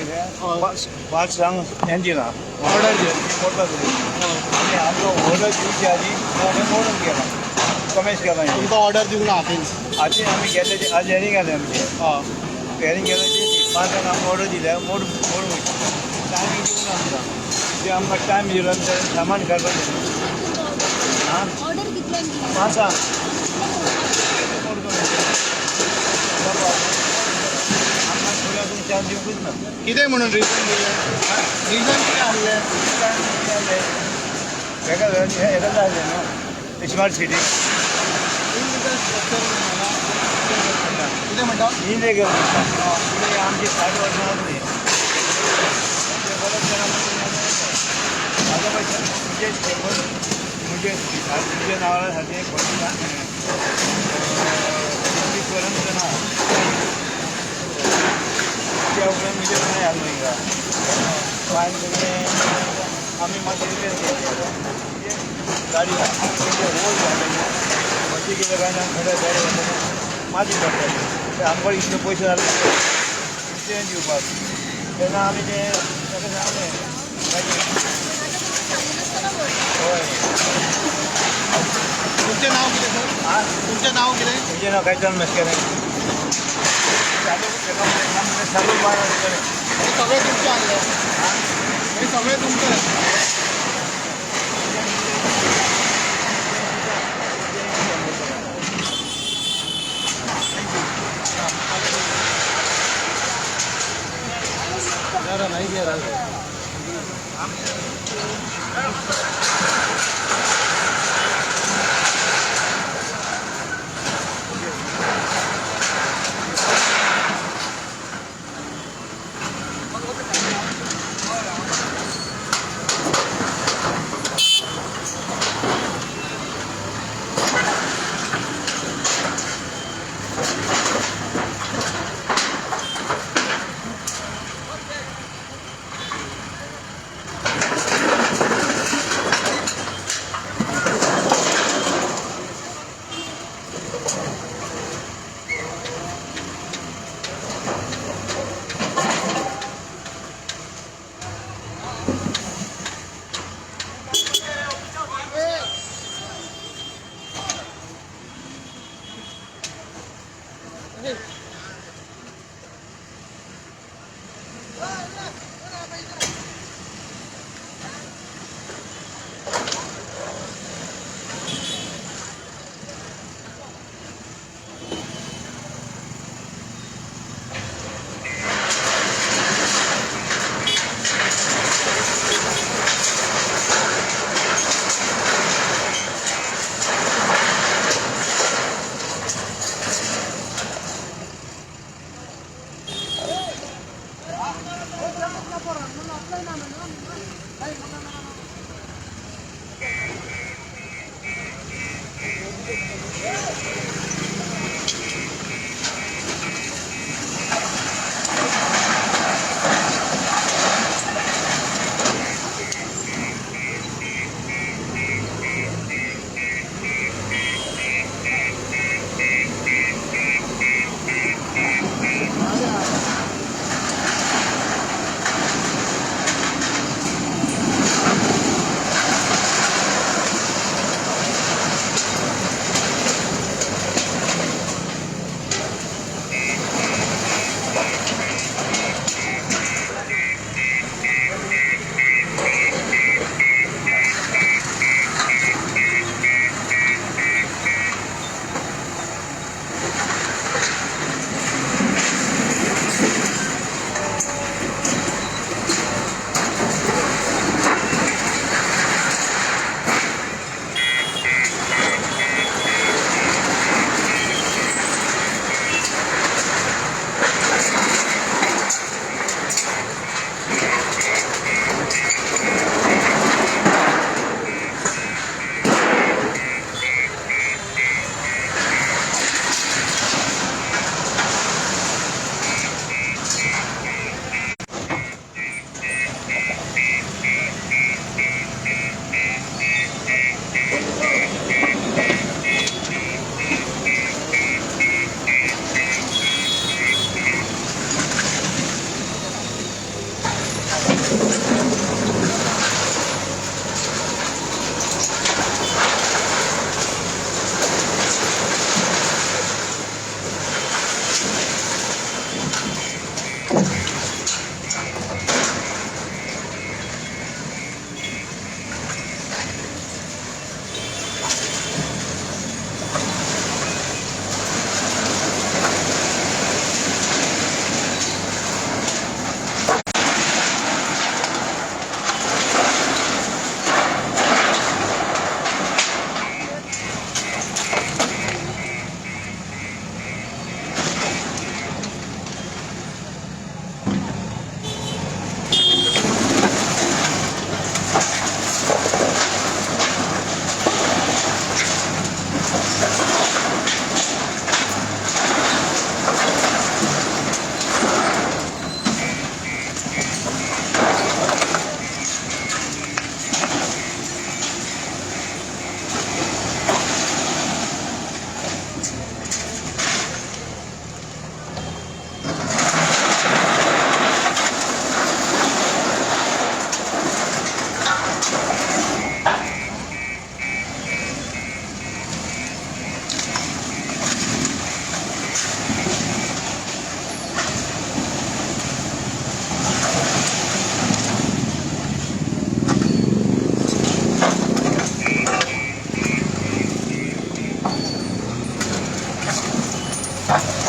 5 हें दिलां ऑर्डर दिला मोडला आनी आमकां ऑर्डर दिवची आदी आमी मोडून गेला कमेश केला. तुमकां ऑर्डर दिवंक ना हातीन? आदी आमी गेले, आज हेरिंग आलें आमचें. हेरिंग गेलें, 5 आमकां ऑर्डर दिल्या, मोड मोड टायमींग दिवंक ना आमकां. ते आमकां टायम दिलो, सामान काडपाक. आं, 5 आमकां फुडें चान्स दिवंकूच ना. कितें म्हणून रिजन दिलें? रिजन कितें आहलें? हेका हेका जालें न्हू स्मार्ट सिटी. इलिगल स्ट्रक्चर कितें म्हणटा? इलिगल म्हणटा. आमची 60 वर्सां जातली गलत केला. म्हाज्या पयशे म्हणजे म्हणजे तुमच्या नांवा सारकें पर्यंत ना. त्या उपरांत म्हणजे खंय आसलो हिंगा फायन सगळें आमी मातशें रिपेर केलें. गाडी रोड जाले मातशें कितें काय ना, खंय गाडी वतना माती पडटाली. ते आमकां इतले पयशे जाले इन्शुरन्स दिवपाक, तेन्ना आमी तें ताका सांगलें. हय. तुमचें नांव कितें सर? आं, तुमचें नांव कितें? तुमचें नांव कायतान मस्करे. चालू बार आसतलें. हे सगळें तुमचें आहलें? हे सगळें तुमचें? ना.